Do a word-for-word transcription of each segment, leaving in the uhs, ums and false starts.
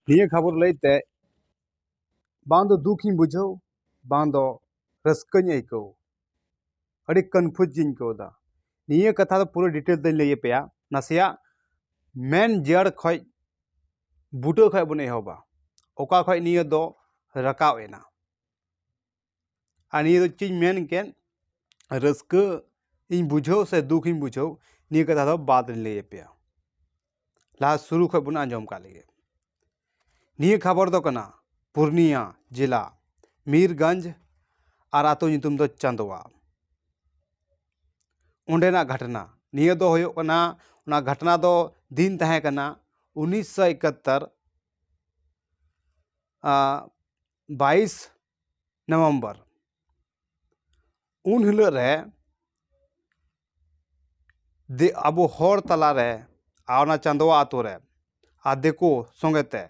ᱱᱤᱭᱟᱹ ᱠᱷᱚᱵᱚᱨ ᱞᱟᱹᱭᱛᱮ ᱵᱟᱝ ᱫᱚ ᱫᱩᱠ ᱤᱧ ᱵᱩᱡᱷᱟᱹᱣ, ᱵᱟᱝ ᱫᱚ ᱨᱟᱹᱥᱠᱟᱹᱧ ᱟᱹᱭᱠᱟᱹᱣ᱾ ᱟᱹᱰᱤ confuse ᱜᱤᱧ ᱟᱹᱭᱠᱟᱹᱣ ᱮᱫᱟ᱾ ᱱᱤᱭᱟᱹ ᱠᱟᱛᱷᱟ ᱫᱚ ᱯᱩᱨᱟᱹ detail ᱛᱮᱧ ᱞᱟᱹᱭ ᱟᱯᱮᱭᱟ᱾ ᱱᱟᱥᱮᱭᱟᱜ ᱢᱮᱱ ᱡᱟᱹᱲ ᱠᱷᱚᱡ, ᱵᱩᱴᱟᱹ ᱠᱷᱚᱡ ᱵᱚᱱ ᱮᱦᱚᱵᱟ, ᱚᱠᱟ ᱠᱷᱚᱡ ᱱᱤᱭᱟᱹ ᱫᱚ ᱨᱟᱠᱟᱵ ᱮᱱᱟ᱾ ᱟᱨ ᱱᱤᱭᱟᱹ ᱫᱚ ᱪᱮᱫ ᱤᱧ ᱢᱮᱱ ᱠᱮᱫ, ᱨᱟᱹᱥᱠᱟᱹ ᱤᱧ ᱵᱩᱡᱷᱟᱹᱣ ᱥᱮ ᱫᱩᱠ ᱤᱧ ᱵᱩᱡᱷᱟᱹᱣ, ᱱᱤᱭᱟᱹ ᱠᱟᱛᱷᱟ ᱫᱚ ᱵᱟᱫ ᱨᱤᱧ ᱞᱟᱹᱭ ᱟᱯᱮᱭᱟ᱾ ᱞᱟᱦᱟ ᱥᱩᱨᱩ ᱠᱷᱚᱡ ᱵᱚᱱ ᱟᱸᱡᱚᱢ ᱠᱟᱜ ᱞᱮᱜᱮ᱾ ᱱᱤᱭᱟᱹ ᱠᱷᱚᱵᱚᱨ ᱫᱚ ᱠᱟᱱᱟ ᱯᱩᱨᱱᱤᱭᱟ ᱡᱮᱞᱟ, ᱢᱤᱨᱜᱚᱸᱡᱽ, ᱟᱨ ᱟᱛᱳ ᱧᱩᱛᱩᱢ ᱫᱚ ᱪᱟᱸᱫᱣᱟ᱾ ᱚᱸᱰᱮᱱᱟᱜ ᱜᱷᱚᱴᱱᱟ ᱱᱤᱭᱟᱹ ᱫᱚ ᱦᱩᱭᱩᱜ ᱠᱟᱱᱟ, ᱚᱱᱟ ᱜᱷᱚᱴᱱᱟ ᱫᱚ ᱫᱤᱱ ᱛᱟᱦᱮᱸ ᱠᱟᱱᱟ ᱩᱱᱤᱥᱥᱚ ᱮᱠᱟᱛᱛᱚᱨ, ᱟᱸ, ᱵᱟᱭᱤᱥ ᱱᱚᱵᱷᱮᱢᱵᱚᱨ᱾ ᱩᱱ ᱦᱤᱞᱳᱜ ᱨᱮ ᱫᱤ-, ᱟᱵᱚ ᱦᱚᱲ ᱛᱟᱞᱟᱨᱮ, ᱟᱨ ᱚᱱᱟ ᱪᱟᱸᱫᱣᱟ ᱟᱛᱳ ᱨᱮ, ᱟᱨ ᱫᱤᱠᱩ ᱥᱚᱸᱜᱮ ᱛᱮ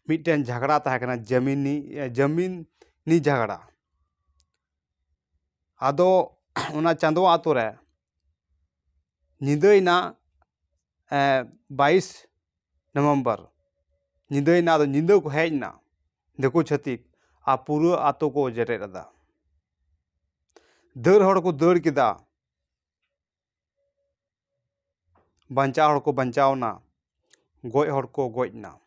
ᱢᱤᱫᱴᱮᱱ ᱡᱷᱟᱜᱽᱲᱟ ᱛᱟᱦᱮᱸ ᱠᱟᱱᱟ, ᱡᱟᱢᱤᱱᱤ, ᱡᱟᱢᱤᱱᱤ ᱡᱷᱟᱜᱽᱲᱟ᱾ ᱟᱫᱚ ᱚᱱᱟ ᱪᱟᱸᱫᱣᱟ ᱟᱛᱳ ᱨᱮ ᱧᱤᱫᱟᱹᱭᱮᱱᱟ, ᱮ, ᱵᱟᱭᱤᱥ ᱱᱚᱵᱷᱮᱢᱵᱚᱨ᱾ ᱧᱤᱫᱟᱹᱭᱮᱱᱟ, ᱟᱫᱚ ᱧᱤᱫᱟᱹ ᱠᱚ ᱦᱮᱡ ᱮᱱᱟ ᱫᱤᱠᱩ ᱪᱷᱟᱹᱛᱤᱠ, ᱟᱨ ᱯᱩᱨᱟᱹ ᱟᱛᱳ ᱠᱚ ᱡᱮᱨᱮᱫ ᱟᱫᱟ᱾ ᱫᱟᱹᱲ ᱦᱚᱲ ᱠᱚ ᱫᱟᱹᱲ ᱠᱮᱫᱟ, ᱵᱟᱧᱪᱟᱣ ᱦᱚᱲ ᱠᱚ ᱵᱟᱧᱪᱟᱣ ᱮᱱᱟ, ᱜᱚᱡ ᱦᱚᱲ ᱠᱚ ᱜᱚᱡ ᱮᱱᱟ᱾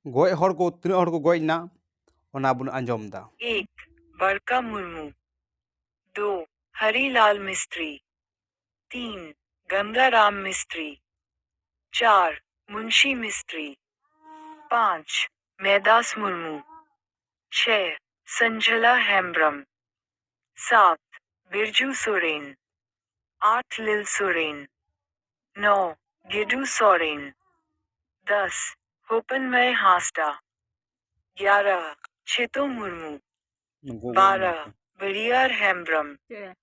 ᱜᱚᱡ ᱦᱚᱲ ᱠᱚ, ᱛᱤᱱᱟᱹᱜ ᱦᱚᱲ ᱠᱚ ᱜᱚᱡ ᱮᱱᱟ, ᱚᱱᱟ ᱵᱚᱱ ᱟᱸᱡᱚᱢ ᱮᱫᱟ᱾ एक, बड़का मुर्मू। दो, हरीलाल मिस्त्री। तीन, गंगाराम मिस्त्री। चार, मुंशी मिस्त्री। पाँच, मैदास मुर्मू। छह, संझला हेम्ब्रम। सात, बिरजू सोरेन। आठ, लिल सोरेन। नौ, गिडू सोरेन। दस, होपनमय हांसदा। ग्यारह, छितो मुर्मू। ᱩᱱᱠᱩ ᱠᱚ बारह, बड़ियार हेम्ब्रम। ᱪᱮᱫ?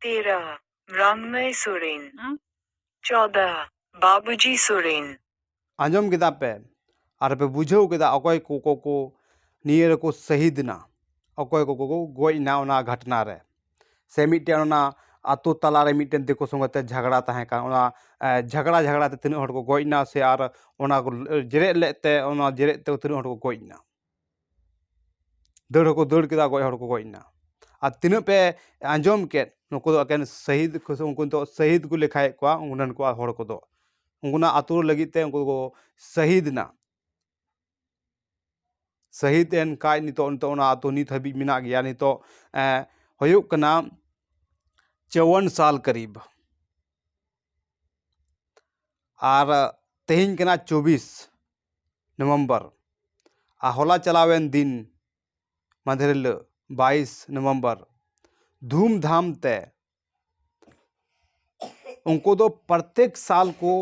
तेरह, रांगमय सोरेन। ᱦᱮᱸ? चौदह, बाबूजी सोरेन। ᱟᱸᱡᱚᱢ ᱠᱮᱫᱟ ᱯᱮ ᱟᱨ ᱯᱮ ᱵᱩᱡᱷᱟᱹᱣ ᱠᱮᱫᱟ ᱚᱠᱚᱭ ᱠᱚ, ᱠᱚ, ᱠᱚ ᱱᱤᱭᱟᱹ ᱨᱮᱠᱚ ᱥᱟᱹᱦᱤᱫ ᱮᱱᱟ, ᱚᱠᱚᱭ ᱠᱚ, ᱠᱚ, ᱠᱚ ᱜᱚᱡ ᱮᱱᱟ ᱚᱱᱟ ᱜᱷᱚᱴᱱᱟ ᱨᱮ, ᱥᱮ ᱢᱤᱫᱴᱮᱱ ᱚᱱᱟ ᱟᱛᱳ ᱛᱟᱞᱟᱨᱮ ᱢᱤᱫᱴᱮᱱ ᱫᱤᱠᱩ ᱥᱚᱸᱜᱮ ᱛᱮ ᱡᱷᱟᱜᱽᱲᱟ ᱛᱟᱦᱮᱸ ᱠᱟᱱᱟ᱾ ᱚᱱᱟ ᱮ, ᱡᱷᱟᱜᱽᱲᱟ ᱡᱷᱟᱜᱽᱲᱟ ᱛᱮ ᱛᱤᱱᱟᱹᱜ ᱦᱚᱲ ᱠᱚ ᱜᱚᱡ ᱮᱱᱟ, ᱥᱮ ᱟᱨ ᱚᱱᱟ ᱠᱚ ᱡᱮᱨᱮᱫ ᱞᱮᱫ ᱛᱮ, ᱚᱱᱟ ᱡᱮᱨᱮᱫ ᱛᱮ ᱛᱤᱱᱟᱹᱜ ᱦᱚᱲ ᱠᱚ ᱜᱚᱡ ᱮᱱᱟ, ᱫᱟᱹᱲ ᱦᱚᱸᱠᱚ ᱫᱟᱹᱲ ᱠᱮᱫᱟ, ᱜᱚᱡ ᱦᱚᱲ ᱠᱚ ᱜᱚᱡ ᱮᱱᱟ᱾ ᱟᱨ ᱛᱤᱱᱟᱹᱜ ᱯᱮ ᱟᱸᱡᱚᱢ ᱠᱮᱫ, ᱱᱩᱠᱩ ᱫᱚ ᱮᱠᱮᱱ ᱥᱟᱹᱦᱤᱫ ᱠᱚ, ᱩᱱᱠᱩ ᱫᱚ ᱥᱟᱹᱦᱤᱫ ᱠᱚ ᱞᱮᱠᱷᱟᱭᱮᱫ ᱠᱚᱣᱟ, ᱩᱱᱠᱩ ᱦᱚᱲ ᱠᱚᱫᱚ᱾ ᱩᱱᱠᱩᱱᱟᱜ ᱟᱹᱛᱩ ᱞᱟᱹᱜᱤᱫ ᱛᱮ ᱩᱱᱠᱩ ᱫᱚᱠᱚ ᱥᱟᱹᱦᱤᱫ ᱮᱱᱟ᱾ ᱥᱟᱹᱦᱤᱫ ᱮᱱ ᱠᱷᱟᱡ ᱱᱤᱛᱚᱜ, ᱱᱤᱛᱚᱜ ᱚᱱᱟ ᱟᱹᱛᱩ ᱱᱤᱛ ᱦᱟᱹᱵᱤᱡ ᱢᱮᱱᱟᱜ ᱜᱮᱭᱟ᱾ ᱱᱤᱛᱚᱜ ᱮ, ᱦᱩᱭᱩᱜ ᱠᱟᱱᱟ ᱪᱟᱣᱟᱱ ᱥᱟᱞ ᱠᱟᱨᱤᱵ᱾ ᱟᱨ ᱛᱮᱦᱮᱧ ᱠᱟᱱᱟ ᱪᱚᱵᱵᱤᱥ ᱱᱚᱵᱷᱮᱢᱵᱚᱨ, ᱟᱨ ᱦᱚᱞᱟ ᱪᱟᱞᱟᱣᱮᱱ ᱫᱤᱱ ᱢᱟᱫᱷᱮᱨ ᱦᱤᱞᱳᱜ ᱵᱟᱭᱤᱥ ᱱᱚᱵᱷᱮᱢᱵᱚᱨ ᱫᱷᱩᱢᱫᱷᱟᱢ ᱛᱮ ᱩᱱᱠᱩ ᱫᱚ ᱯᱨᱚᱛᱮᱠ ᱥᱟᱞ ᱠᱚ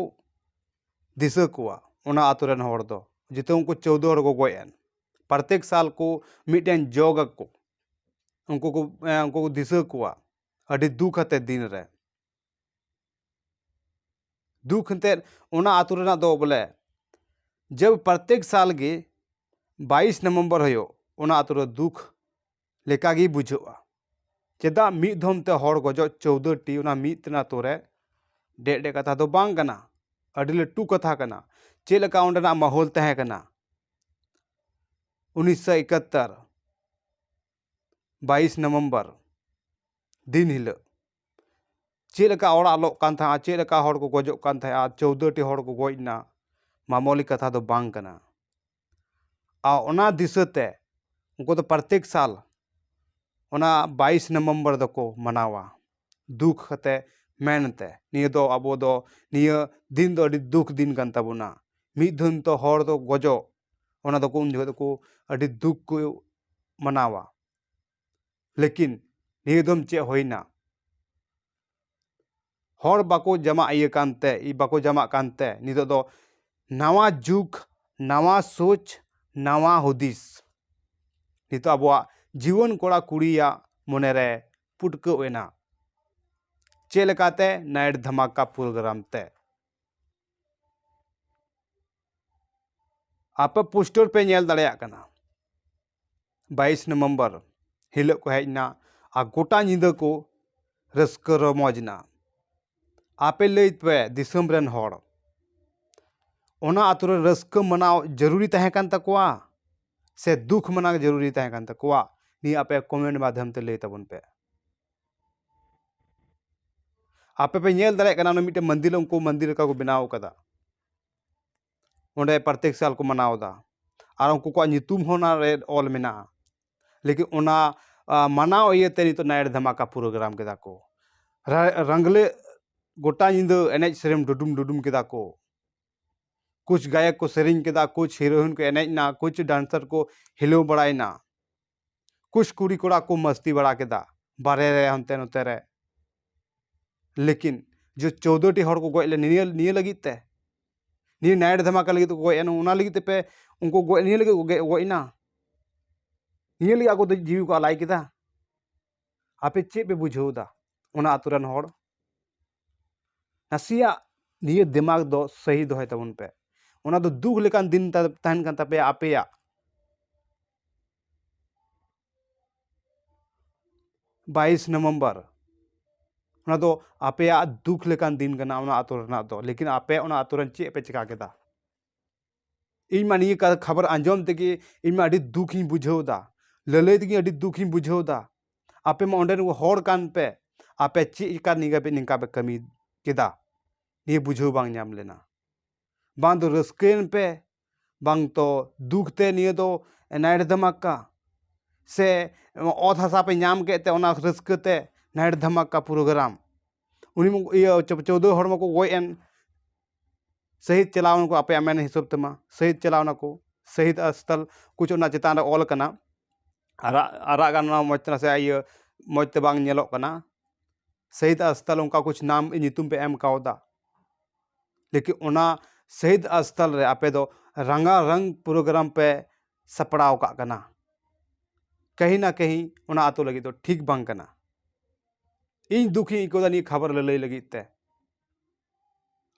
ᱫᱤᱥᱟᱹ ᱠᱚᱣᱟ᱾ ᱚᱱᱟ ᱟᱛᱳ ᱨᱮᱱ ᱦᱚᱲ ᱫᱚ ᱡᱮᱛᱮ ᱩᱱᱠᱩ ᱪᱳᱣᱫᱚ ᱦᱚᱲ ᱠᱚ ᱜᱚᱡ ᱮᱱ, ᱯᱨᱚᱛᱮᱠ ᱥᱟᱞ ᱠᱚ ᱢᱤᱫᱴᱮᱱ ᱡᱚᱜᱽ ᱟᱠᱚ, ᱩᱱᱠᱩ ᱠᱚ ᱮ, ᱩᱱᱠᱩ ᱠᱚ ᱫᱤᱥᱟᱹ ᱠᱚᱣᱟ ᱟᱹᱰᱤ ᱫᱩᱠ ᱟᱛᱮ ᱫᱤᱱ ᱨᱮ᱾ ᱫᱩᱠ ᱮᱱᱛᱮᱫ ᱚᱱᱟ ᱟᱛᱳ ᱨᱮᱱᱟᱜ ᱫᱚ ᱵᱚᱞᱮ ᱡᱟᱵ ᱯᱨᱚᱛᱮᱠ ᱥᱟᱞ ᱜᱮ ᱵᱟᱭᱤᱥ ᱱᱚᱵᱷᱮᱢᱵᱚᱨ ᱦᱩᱭᱩᱜ, ᱚᱱᱟ ᱟᱛᱳ ᱨᱮ ᱫᱩᱠ ᱞᱮᱠᱟ ᱜᱮ ᱵᱩᱡᱷᱟᱹᱜᱼᱟ᱾ ᱪᱮᱫᱟᱜ ᱢᱤᱫ ᱫᱷᱚᱢ ᱛᱮ ᱦᱚᱲ ᱜᱚᱡᱚᱜ ᱪᱳᱣᱫᱟᱹ ᱴᱤ, ᱚᱱᱟ ᱢᱤᱫ ᱛᱮᱱᱟᱜ ᱟᱛᱳ ᱨᱮ ᱰᱮᱡ ᱰᱮᱡ ᱠᱟᱛᱷᱟ ᱫᱚ ᱵᱟᱝ ᱠᱟᱱᱟ, ᱟᱹᱰᱤ ᱞᱟᱹᱴᱩ ᱠᱟᱛᱷᱟ ᱠᱟᱱᱟ᱾ ᱪᱮᱫ ᱞᱮᱠᱟ ᱚᱸᱰᱮᱱᱟᱜ ᱢᱟᱦᱚᱞ ᱛᱟᱦᱮᱸ ᱠᱟᱱᱟ ᱩᱱᱤᱥᱥᱚ ᱮᱠᱟᱛᱛᱚᱨ ᱵᱟᱭᱤᱥ ᱱᱚᱵᱷᱮᱢᱵᱚᱨ ᱫᱤᱱ ᱦᱤᱞᱳᱜ? ᱪᱮᱫ ᱞᱮᱠᱟ ᱚᱲᱟᱜ ᱞᱚᱜ ᱠᱟᱱ ᱛᱟᱦᱮᱸᱜᱼᱟ, ᱪᱮᱫ ᱞᱮᱠᱟ ᱦᱚᱲ ᱠᱚ ᱜᱚᱡᱚᱜ ᱠᱟᱱ ᱛᱟᱦᱮᱸᱜᱼᱟ, ᱪᱳᱣᱫᱟᱹ ᱴᱤ ᱦᱚᱲ ᱠᱚ ᱜᱚᱡ ᱮᱱᱟ, ᱢᱟᱢᱚᱞᱤ ᱠᱟᱛᱷᱟ ᱫᱚ ᱵᱟᱝ ᱠᱟᱱᱟ᱾ ᱟᱨ ᱚᱱᱟ ᱫᱤᱥᱟᱹ ᱛᱮ ᱩᱱᱠᱩ ᱫᱚ ᱯᱨᱚᱛᱮᱠ ᱥᱟᱞ ᱚᱱᱟ ᱵᱟᱭᱤᱥ ᱱᱚᱵᱷᱮᱢᱵᱚᱨ ᱫᱚᱠᱚ ᱢᱟᱱᱟᱣᱟ, ᱫᱩᱠ ᱠᱟᱛᱮ ᱢᱮᱱᱛᱮ, ᱱᱤᱭᱟᱹ ᱫᱚ ᱟᱵᱚ ᱫᱚ, ᱱᱤᱭᱟᱹ ᱫᱤᱱ ᱫᱚ ᱟᱹᱰᱤ ᱫᱩᱠ ᱫᱤᱱ ᱠᱟᱱ ᱛᱟᱵᱚᱱᱟ᱾ ᱢᱤᱫ ᱫᱷᱚᱢ ᱛᱚ ᱦᱚᱲ ᱫᱚ ᱜᱚᱡᱚᱜ, ᱚᱱᱟ ᱫᱚᱠᱚ ᱩᱱ ᱡᱚᱠᱷᱚᱱ ᱫᱚᱠᱚ ᱟᱹᱰᱤ ᱫᱩᱠ ᱠᱚ ᱢᱟᱱᱟᱣᱟ᱾ ᱞᱮᱠᱤᱱ ᱱᱤᱭᱟᱹ ᱫᱚᱢ ᱪᱮᱫ ᱦᱩᱭᱱᱟ? ᱦᱚᱲ ᱵᱟᱠᱚ ᱡᱟᱢᱟᱜ ᱤᱭᱟᱹ ᱠᱟᱱᱛᱮ, ᱵᱟᱠᱚ ᱡᱟᱢᱟᱜ ᱠᱟᱱᱛᱮ ᱱᱤᱛᱚᱜ ᱫᱚ ᱱᱟᱣᱟ ᱡᱩᱜᱽ, ᱱᱟᱣᱟ ᱥᱳᱪ, ᱱᱟᱣᱟ ᱦᱩᱫᱤᱥ᱾ ᱱᱤᱛᱚᱜ ᱟᱵᱚᱣᱟᱜ ᱡᱤᱭᱚᱱ ᱠᱚᱲᱟ ᱠᱩᱲᱤᱭᱟᱜ ᱢᱚᱱᱮᱨᱮ ᱯᱩᱴᱠᱟᱹᱣ ᱮᱱᱟ᱾ ᱪᱮᱫ ᱞᱮᱠᱟᱛᱮ? ᱱᱟᱭᱤᱴ ᱫᱷᱟᱢᱟᱠᱟ ᱯᱨᱳᱜᱨᱟᱢ ᱛᱮ᱾ ᱟᱯᱮ ᱯᱳᱥᱴᱟᱨ ᱯᱮ ᱧᱮᱞ ᱫᱟᱲᱮᱭᱟᱜ ᱠᱟᱱᱟ᱾ ᱵᱟᱭᱤᱥ ᱱᱚᱵᱷᱮᱢᱵᱚᱨ ᱦᱤᱞᱳᱜ ᱠᱚ ᱦᱮᱡ ᱮᱱᱟ ᱟᱨ ᱜᱚᱴᱟ ᱧᱤᱫᱟᱹ ᱠᱚ ᱨᱟᱹᱥᱠᱟᱹ ᱨᱚᱢᱚᱡᱽ ᱮᱱᱟ? ᱟᱯᱮ ᱞᱟᱹᱭ ᱯᱮ ᱫᱤᱥᱚᱢ ᱨᱮᱱ ᱦᱚᱲ, ᱚᱱᱟ ᱟᱛᱳ ᱨᱮ ᱨᱟᱹᱥᱠᱟᱹ ᱢᱟᱱᱟᱣ ᱡᱟᱹᱨᱩᱨᱤ ᱛᱟᱦᱮᱸ ᱠᱟᱱ ᱛᱟᱠᱚᱣᱟ ᱥᱮ ᱫᱩᱠ ᱢᱟᱱᱟᱣ ᱡᱟᱹᱨᱩᱨᱤ ᱛᱟᱦᱮᱸ ᱠᱟᱱ ᱛᱟᱠᱚᱣᱟ? ᱱᱤᱭᱟᱹ ᱟᱯᱮ ᱠᱚᱢᱮᱱᱴ ᱢᱟᱫᱽᱫᱷᱚᱢ ᱛᱮ ᱞᱟᱹᱭ ᱛᱟᱵᱚᱱ ᱯᱮ᱾ ᱟᱯᱮ ᱯᱮ ᱧᱮᱞ ᱫᱟᱲᱮᱭᱟᱜ ᱠᱟᱱᱟ, ᱚᱱᱟ ᱢᱤᱫᱴᱮᱱ ᱢᱚᱱᱫᱤᱨ ᱩᱱᱠᱩ ᱢᱚᱱᱫᱤᱨ ᱞᱮᱠᱟ ᱠᱚ ᱵᱮᱱᱟᱣ ᱠᱟᱫᱟ, ᱚᱸᱰᱮ ᱯᱨᱚᱛᱮᱠ ᱥᱟᱞ ᱠᱚ ᱢᱟᱱᱟᱣ ᱮᱫᱟ, ᱟᱨ ᱩᱱᱠᱩ ᱠᱚᱣᱟᱜ ᱧᱩᱛᱩᱢ ᱦᱚᱸ ᱚᱱᱟ ᱨᱮ ᱚᱞ ᱢᱮᱱᱟᱜᱼᱟ᱾ ᱞᱮᱠᱤᱱ ᱚᱱᱟ ᱟ, ᱢᱟᱱᱟᱣ ᱤᱭᱟᱹᱛᱮ ᱱᱤᱛᱚᱜ ᱱᱟᱭᱤᱴ ᱫᱷᱟᱢᱟᱠᱟ ᱯᱨᱳᱜᱨᱟᱢ ᱠᱮᱫᱟ ᱠᱚ᱾ ᱨᱟ- ᱨᱟᱝᱜᱽᱞᱮ ᱜᱚᱴᱟ ᱧᱤᱫᱟᱹ ᱮᱱᱮᱡ ᱥᱮᱨᱮᱧ ᱰᱩᱰᱩᱢ ᱰᱩᱰᱩᱢ ᱠᱮᱫᱟ ᱠᱚ᱾ ᱠᱩᱪ ᱜᱟᱭᱚᱠ ᱠᱚ ᱥᱮᱨᱮᱧ ᱠᱮᱫᱟ, ᱠᱩᱪ ᱦᱤᱨᱳᱭᱤᱱ ᱠᱚ ᱮᱱᱮᱡ ᱮᱱᱟ, ᱠᱩᱪ ᱰᱟᱱᱥᱟᱨ ᱠᱚ ᱦᱤᱞᱟᱹᱣ ᱵᱟᱲᱟᱭᱮᱱᱟ, ᱠᱩᱪ ᱠᱩᱲᱤ ᱠᱚᱲᱟ ᱠᱚ ᱢᱟᱥᱛᱤ ᱵᱟᱲᱟ ᱠᱮᱫᱟ ᱵᱟᱨᱦᱮ ᱨᱮ ᱦᱟᱱᱛᱮ ᱱᱚᱛᱮ ᱨᱮ᱾ ᱞᱮᱠᱤᱱ ᱡᱮ ᱪᱳᱫᱽᱫᱳ ᱴᱤ ᱦᱚᱲ ᱠᱚ ᱜᱚᱡ ᱞᱮᱱ ᱱᱤᱭᱟᱹ, ᱱᱤᱭᱟᱹ ᱞᱟᱹᱜᱤᱫ ᱛᱮ, ᱱᱤᱭᱟᱹ ᱱᱟᱭᱤᱴ ᱫᱷᱟᱢᱟᱠᱟ ᱞᱟᱹᱜᱤᱫ ᱛᱮᱠᱚ ᱜᱚᱡ ᱮᱱᱟ, ᱚᱱᱟ ᱞᱟᱹᱜᱤᱫ ᱛᱮᱯᱮ ᱩᱱᱠᱩ ᱜᱚᱡ, ᱱᱤᱭᱟᱹ ᱞᱟᱹᱜᱤᱫ ᱠᱚ ᱜᱚᱡ, ᱜᱚᱡ ᱮᱱᱟ, ᱱᱤᱭᱟᱹ ᱞᱟᱹᱜᱤᱫ ᱟᱠᱚ ᱫᱚ ᱡᱤᱣᱤ ᱠᱚ ᱟᱞᱟᱭ ᱠᱮᱫᱟ? ᱟᱯᱮ ᱪᱮᱫ ᱯᱮ ᱵᱩᱡᱷᱟᱹᱣ ᱮᱫᱟ ᱚᱱᱟ ᱟᱛᱳ ᱨᱮᱱ ᱦᱚᱲ? ᱱᱟᱥᱮᱭᱟᱜ ᱱᱤᱭᱟᱹ ᱫᱤᱢᱟᱜᱽ ᱫᱚ ᱥᱟᱹᱦᱤ ᱫᱚᱦᱚᱭ ᱛᱟᱵᱚᱱ ᱯᱮ᱾ ᱚᱱᱟ ᱫᱚ ᱫᱩᱠ ᱞᱮᱠᱟᱱ ᱫᱤᱱ ᱛᱟ- ᱛᱟᱦᱮᱱ ᱠᱟᱱ ᱛᱟᱯᱮᱭᱟ ᱟᱯᱮᱭᱟᱜ᱾ ᱵᱟᱭᱤᱥ ᱱᱚᱵᱷᱮᱢᱵᱚᱨ, ᱚᱱᱟ ᱫᱚ ᱟᱯᱮᱭᱟᱜ ᱫᱩᱠ ᱞᱮᱠᱟᱱ ᱫᱤᱱ ᱠᱟᱱᱟ ᱚᱱᱟ ᱟᱛᱳ ᱨᱮᱱᱟᱜ ᱫᱚ, ᱞᱮᱠᱤᱱ ᱟᱯᱮ ᱚᱱᱟ ᱟᱛᱳ ᱨᱮᱱ ᱪᱮᱫ ᱯᱮ ᱪᱮᱠᱟ ᱠᱮᱫᱟ? ᱤᱧ ᱢᱟ ᱱᱤᱭᱟᱹ ᱠᱟ- ᱠᱷᱚᱵᱚᱨ ᱟᱸᱡᱚᱢ ᱛᱮᱜᱮ ᱤᱧ ᱢᱟ ᱟᱹᱰᱤ ᱫᱩᱠ ᱤᱧ ᱵᱩᱡᱷᱟᱹᱣ ᱮᱫᱟ, ᱞᱟᱹᱞᱟᱹᱭ ᱛᱮᱜᱮ ᱟᱹᱰᱤ ᱫᱩᱠ ᱤᱧ ᱵᱩᱡᱷᱟᱹᱣ ᱮᱫᱟ᱾ ᱟᱯᱮ ᱢᱟ ᱚᱸᱰᱮᱱ ᱠᱚ ᱦᱚᱲ ᱠᱟᱱ ᱯᱮ, ᱟᱯᱮ ᱪᱮᱫ ᱞᱮᱠᱟ ᱱᱤᱝᱠᱟ ᱯᱮ, ᱱᱤᱝᱠᱟ ᱯᱮ ᱠᱟᱹᱢᱤ ᱠᱮᱫᱟ? ᱱᱤᱭᱟᱹ ᱵᱩᱡᱷᱟᱹᱣ ᱵᱟᱝ ᱧᱟᱢ ᱞᱮᱱᱟ᱾ ᱵᱟᱝ ᱫᱚ ᱨᱟᱹᱥᱠᱟᱹᱭᱮᱱ ᱯᱮ, ᱵᱟᱝ ᱛᱚ ᱫᱩᱠ ᱛᱮ ᱱᱤᱭᱟᱹ ᱫᱚ ᱱᱟᱭᱤᱴ ᱫᱷᱟᱢᱟᱠᱟ, ᱥᱮ ᱚᱛ ᱦᱟᱥᱟ ᱯᱮ ᱧᱟᱢ ᱠᱮᱫ ᱛᱮ ᱚᱱᱟ ᱨᱟᱹᱥᱠᱟᱹ ᱛᱮ ᱱᱟᱭᱤᱴ ᱫᱷᱟᱢᱟᱠᱟ ᱯᱨᱳᱜᱨᱟᱢ᱾ ᱩᱱᱤ ᱢᱟ ᱤᱭᱟᱹ ᱪᱳ- ᱪᱳᱫᱽᱫᱳ ᱦᱚᱲ ᱢᱟᱠᱚ ᱜᱚᱡ ᱮᱱ, ᱥᱟᱹᱦᱤᱫ ᱪᱟᱞᱟᱣ ᱱᱟᱠᱚ ᱟᱯᱮᱭᱟᱜ ᱢᱮᱱ ᱦᱤᱥᱟᱹᱵ ᱛᱮᱢᱟ, ᱥᱟᱹᱦᱤᱫ ᱪᱟᱞᱟᱣ ᱱᱟᱠᱚ, ᱥᱟᱹᱦᱤᱫ ᱟᱥᱛᱷᱚᱞ ᱠᱩᱪ ᱚᱱᱟ ᱪᱮᱛᱟᱱ ᱨᱮ ᱚᱞ ᱠᱟᱱᱟ, ᱟᱨᱟᱜ, ᱟᱨᱟᱜ ᱜᱟᱱ ᱚᱱᱟ ᱢᱚᱡᱽ ᱛᱮ ᱱᱟᱥᱮ ᱤᱭᱟᱹ ᱢᱚᱡᱽ ᱛᱮ ᱵᱟᱝ ᱧᱮᱞᱚᱜ ᱠᱟᱱᱟ᱾ ᱥᱟᱹᱦᱤᱫ ᱟᱥᱛᱷᱚᱞ ᱚᱱᱠᱟ ᱠᱩᱪ ᱱᱟᱢ ᱧᱩᱛᱩᱢ ᱯᱮ ᱮᱢ ᱠᱟᱣᱫᱟ, ᱞᱮᱠᱤᱱ ᱚᱱᱟ ᱥᱟᱹᱦᱤᱫ ᱟᱥᱛᱷᱚᱞ ᱨᱮ ᱟᱯᱮ ᱫᱚ ᱨᱟᱸᱜᱟ ᱨᱟᱝ ᱯᱨᱳᱜᱨᱟᱢ ᱯᱮ ᱥᱟᱯᱲᱟᱣ ᱠᱟᱜ ᱠᱟᱱᱟ᱾ ᱠᱟᱹᱦᱤ ᱱᱟ ᱠᱟᱹᱦᱤ ᱚᱱᱟ ᱟᱛᱳ ᱞᱟᱹᱜᱤᱫ ᱫᱚ ᱴᱷᱤᱠ ᱵᱟᱝ ᱠᱟᱱᱟ᱾ ᱤᱧ ᱫᱩᱠᱷᱤᱧ ᱟᱹᱭᱠᱟᱹᱣ ᱮᱫᱟ ᱱᱤᱭᱟᱹ ᱠᱷᱚᱵᱚᱨ ᱞᱟᱹᱞᱟᱹᱭ ᱞᱟᱹᱜᱤᱫ ᱛᱮ᱾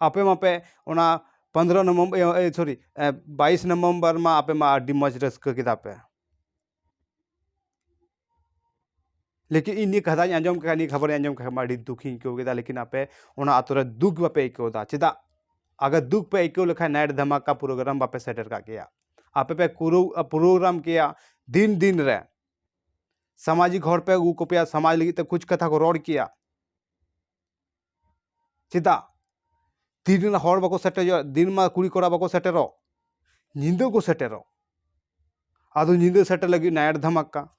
ᱟᱯᱮ ᱢᱟᱯᱮ ᱚᱱᱟ ᱯᱚᱱᱫᱽᱨᱚ ᱱᱚᱵᱷᱮᱢᱵᱚᱨ, ᱮ, ᱥᱚᱨᱤ, ᱮ, ᱵᱟᱭᱤᱥ ᱱᱚᱵᱷᱮᱢᱵᱚᱨ ᱢᱟ ᱟᱯᱮ ᱢᱟ ᱟᱹᱰᱤ ᱢᱚᱡᱽ ᱨᱟᱹᱥᱠᱟᱹ ᱠᱮᱫᱟ ᱯᱮ᱾ ᱞᱮᱠᱤᱱ ᱤᱧ ᱱᱤᱭᱟᱹ ᱠᱟᱛᱷᱟᱧ ᱟᱸᱡᱚᱢ ᱠᱮᱫᱟ, ᱱᱤᱭᱟᱹ ᱠᱷᱚᱵᱚᱨᱤᱧ ᱟᱸᱡᱚᱢ ᱠᱮᱫᱟ, ᱟᱹᱰᱤ ᱫᱩᱠᱷᱤᱧ ᱟᱹᱭᱠᱟᱹᱣ ᱠᱮᱫᱟ᱾ ᱞᱮᱠᱤᱱ ᱟᱯᱮ ᱚᱱᱟ ᱟᱛᱳ ᱨᱮ ᱫᱩᱠ ᱵᱟᱯᱮ ᱟᱹᱭᱠᱟᱹᱣ ᱮᱫᱟ᱾ ᱪᱮᱫᱟᱜ? ᱟᱜᱟᱨ ᱫᱩᱠ ᱯᱮ ᱟᱹᱭᱠᱟᱹᱣ ᱞᱮᱠᱷᱟᱱ ᱱᱟᱭᱤᱴ ᱫᱷᱟᱢᱟᱠᱟ ᱯᱨᱳᱜᱨᱟᱢ ᱵᱟᱯᱮ ᱥᱮᱴᱮᱨ ᱠᱟᱜ ᱠᱮᱭᱟ᱾ ᱟᱯᱮ ᱯᱮ ᱠᱩᱨᱩ-, ᱯᱨᱳᱜᱨᱟᱢ ᱠᱮᱭᱟ ᱫᱤᱱ ᱫᱤᱱ ᱨᱮ᱾ ᱥᱟᱢᱟᱡᱤᱠ ᱦᱚᱲ ᱯᱮ ᱟᱹᱜᱩ ᱠᱚᱯᱮᱭᱟ, ᱥᱚᱢᱟᱡᱽ ᱞᱟᱹᱜᱤᱫ ᱛᱮ ᱠᱩᱪ ᱠᱟᱛᱷᱟ ᱠᱚ ᱨᱚᱲ ᱠᱮᱭᱟ᱾ ᱪᱮᱫᱟᱜ? ᱫᱤᱱ ᱨᱮᱱ ᱦᱚᱲ ᱵᱟᱠᱚ ᱥᱮᱴᱮᱨᱚᱜ, ᱫᱤᱱ ᱢᱟ ᱠᱩᱲᱤ ᱠᱚᱲᱟ ᱵᱟᱠᱚ ᱥᱮᱴᱮᱨᱚᱜ, ᱧᱤᱫᱟᱹ ᱠᱚ ᱥᱮᱴᱮᱨᱚᱜ᱾ ᱟᱫᱚ ᱧᱤᱫᱟᱹ ᱥᱮᱴᱮᱨ ᱞᱟᱹᱜᱤᱫ ᱱᱟᱭᱤᱴ ᱫᱷᱟᱢᱟᱠᱟ᱾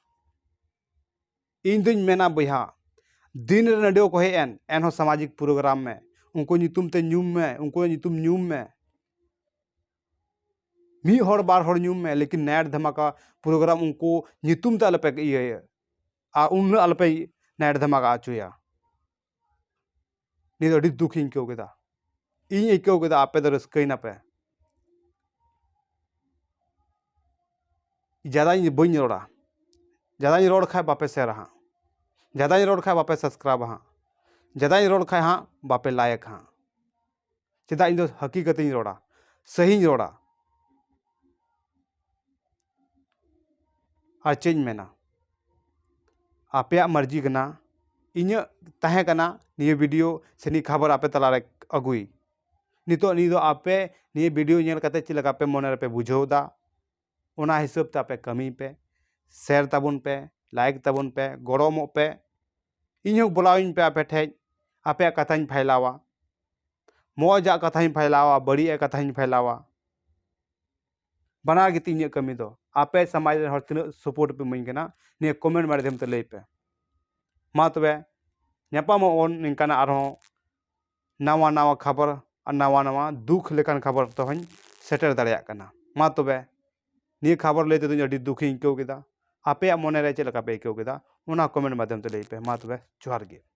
ᱤᱧ ᱫᱩᱧ ᱢᱮᱱᱟ ᱵᱚᱭᱦᱟ, ᱫᱤᱱ ᱨᱮ ᱱᱟᱹᱰᱤᱭᱟᱹ ᱠᱚ ᱦᱮᱡ ᱮᱱ, ᱮᱱᱦᱚᱸ ᱥᱟᱢᱟᱡᱤᱠ ᱯᱨᱳᱜᱨᱟᱢ ᱢᱮ, ᱩᱱᱠᱩ ᱧᱩᱛᱩᱢ ᱛᱮ ᱧᱩᱢ ᱢᱮ, ᱩᱱᱠᱩ ᱧᱩᱛᱩᱢ ᱧᱩᱢ ᱢᱮ᱾ ᱢᱤᱫ ᱦᱚᱲ ᱵᱟᱨ ᱦᱚᱲ ᱧᱩᱢ ᱢᱮ, ᱞᱮᱠᱤᱱ ᱱᱟᱭᱤᱴ ᱫᱷᱟᱢᱟᱠᱟ ᱯᱨᱳᱜᱨᱟᱢ ᱩᱱᱠᱩ ᱧᱩᱛᱩᱢ ᱛᱮ ᱟᱞᱚᱯᱮ ᱤᱭᱟᱹᱭᱟ, ᱟᱨ ᱩᱱᱟᱹᱜ ᱟᱞᱚᱯᱮ ᱱᱟᱭᱤᱴ ᱫᱷᱟᱢᱟᱠᱟ ᱦᱚᱪᱚᱭᱟ᱾ ᱱᱤᱭᱟᱹ ᱫᱚ ᱟᱹᱰᱤ ᱫᱩᱠᱷᱤᱧ ᱟᱹᱭᱠᱟᱹᱣ ᱠᱮᱫᱟ᱾ ᱤᱧ ᱟᱹᱭᱠᱟᱹᱣ ᱠᱮᱫᱟ ᱟᱯᱮ ᱫᱚ ᱨᱟᱹᱥᱠᱟᱹᱭ ᱱᱟᱯᱮ᱾ ᱡᱟᱫᱟᱧ ᱵᱟᱹᱧ ᱨᱚᱲᱟ, ᱡᱟᱫᱟᱧ ᱨᱚᱲ ᱠᱷᱟᱡ ᱵᱟᱯᱮ ᱥᱮᱨᱟ ᱦᱟᱸᱜ, ᱡᱟᱫᱟᱧ ᱨᱚᱲ ᱠᱷᱟᱡ ᱵᱟᱯᱮ ᱥᱟᱵᱥᱠᱨᱟᱭᱤᱵᱟ ᱦᱟᱸᱜ, ᱡᱟᱫᱟᱧ ᱨᱚᱲ ᱠᱷᱟᱡ ᱦᱟᱸᱜ ᱵᱟᱯᱮ ᱞᱟᱭᱤᱠ ᱦᱟᱸᱜ᱾ ᱪᱮᱫᱟᱜ? ᱤᱧ ᱫᱚ ᱦᱟᱹᱠᱤᱠᱟᱛᱤᱧ ᱨᱚᱲᱟ, ᱥᱟᱹᱦᱤᱧ ᱨᱚᱲᱟ᱾ ᱟᱨ ᱪᱮᱫ ᱤᱧ ᱢᱮᱱᱟ, ᱟᱯᱮᱭᱟᱜ ᱢᱟᱨᱡᱤ ᱠᱟᱱᱟ᱾ ᱤᱧᱟᱹᱜ ᱛᱟᱦᱮᱸ ᱠᱟᱱᱟ ᱱᱤᱭᱟᱹ ᱵᱷᱤᱰᱤᱭᱳ ᱥᱮ ᱱᱤᱭᱟᱹ ᱠᱷᱚᱵᱚᱨ ᱟᱯᱮ ᱛᱟᱞᱟᱨᱮ ᱟᱹᱜᱩᱭ᱾ ᱱᱤᱛᱚᱜ ᱱᱤᱭᱟᱹ ᱫᱚ ᱟᱯᱮ ᱱᱤᱭᱟᱹ ᱵᱷᱤᱰᱤᱭᱳ ᱧᱮᱞ ᱠᱟᱛᱮ ᱪᱮᱫ ᱞᱮᱠᱟ ᱯᱮ ᱢᱚᱱᱮ ᱨᱮᱯᱮ ᱵᱩᱡᱷᱟᱹᱣ ᱮᱫᱟ, ᱚᱱᱟ ᱦᱤᱥᱟᱹᱵ ᱛᱮ ᱟᱯᱮ ᱠᱟᱹᱢᱤᱭ ᱯᱮ, ᱥᱮᱭᱟᱨ ᱛᱟᱵᱚᱱ ᱯᱮ, ᱞᱟᱭᱤᱠ ᱛᱟᱵᱚᱱ ᱯᱮ, ᱜᱚᱲᱚ ᱮᱢᱚᱜ ᱯᱮ᱾ ᱤᱧ ᱦᱚᱸ ᱵᱚᱞᱟᱣᱤᱧ ᱯᱮ ᱟᱯᱮ ᱴᱷᱮᱡ, ᱟᱯᱮᱭᱟᱜ ᱠᱟᱛᱷᱟᱧ ᱯᱷᱟᱭᱞᱟᱣᱟ, ᱢᱚᱡᱟᱜ ᱠᱟᱛᱷᱟᱧ ᱯᱷᱟᱭᱞᱟᱣᱟ, ᱵᱟᱹᱲᱤᱡᱟᱜ ᱠᱟᱛᱷᱟᱧ ᱯᱷᱟᱭᱞᱟᱣᱟ᱾ ᱵᱟᱱᱟᱨ ᱜᱮ ᱛᱤᱧ ᱤᱧᱟᱹᱜ ᱠᱟᱹᱢᱤ ᱫᱚ᱾ ᱟᱯᱮ ᱥᱚᱢᱟᱡᱽ ᱨᱮᱱ ᱦᱚᱲ ᱛᱤᱱᱟᱹᱜ ᱥᱟᱯᱳᱨᱴ ᱯᱮ ᱤᱢᱟᱹᱧ ᱠᱟᱱᱟ, ᱱᱤᱭᱟᱹ ᱠᱚᱢᱮᱱᱴ ᱢᱟᱫᱽᱫᱷᱚᱢ ᱛᱮ ᱞᱟᱹᱭ ᱯᱮ᱾ ᱢᱟ ᱛᱚᱵᱮ, ᱧᱟᱯᱟᱢᱚᱜ ᱵᱚᱱ ᱱᱤᱝᱠᱟᱱᱟᱜ ᱟᱨᱦᱚᱸ ᱱᱟᱣᱟ ᱱᱟᱣᱟ ᱠᱷᱚᱵᱚᱨ ᱟᱨ ᱱᱟᱣᱟ ᱱᱟᱣᱟ ᱫᱩᱠ ᱞᱮᱠᱟᱱ ᱠᱷᱚᱵᱚᱨ ᱛᱮᱦᱚᱧ ᱥᱮᱴᱮᱨ ᱫᱟᱲᱮᱭᱟᱜ ᱠᱟᱱᱟ᱾ ᱢᱟ ᱛᱚᱵᱮ, ᱱᱤᱭᱟᱹ ᱠᱷᱚᱵᱚᱨ ᱞᱟᱹᱭ ᱛᱮᱫᱚ ᱤᱧ ᱟᱹᱰᱤ ᱫᱩᱠᱷᱤᱧ ᱟᱹᱭᱠᱟᱹᱣ ᱠᱮᱫᱟ᱾ ᱟᱯᱮᱭᱟᱜ ᱢᱚᱱᱮ ᱨᱮ ᱪᱮᱫ ᱞᱮᱠᱟ ᱯᱮ ᱟᱹᱭᱠᱟᱹᱣ ᱠᱮᱫᱟ, ᱚᱱᱟ ᱠᱚᱢᱮᱱᱴ ᱢᱟᱫᱽᱫᱷᱚᱢ ᱛᱮ ᱞᱟᱹᱭ ᱯᱮ᱾ ᱢᱟ ᱛᱚᱵᱮ, ᱡᱚᱦᱟᱨ ᱜᱮ᱾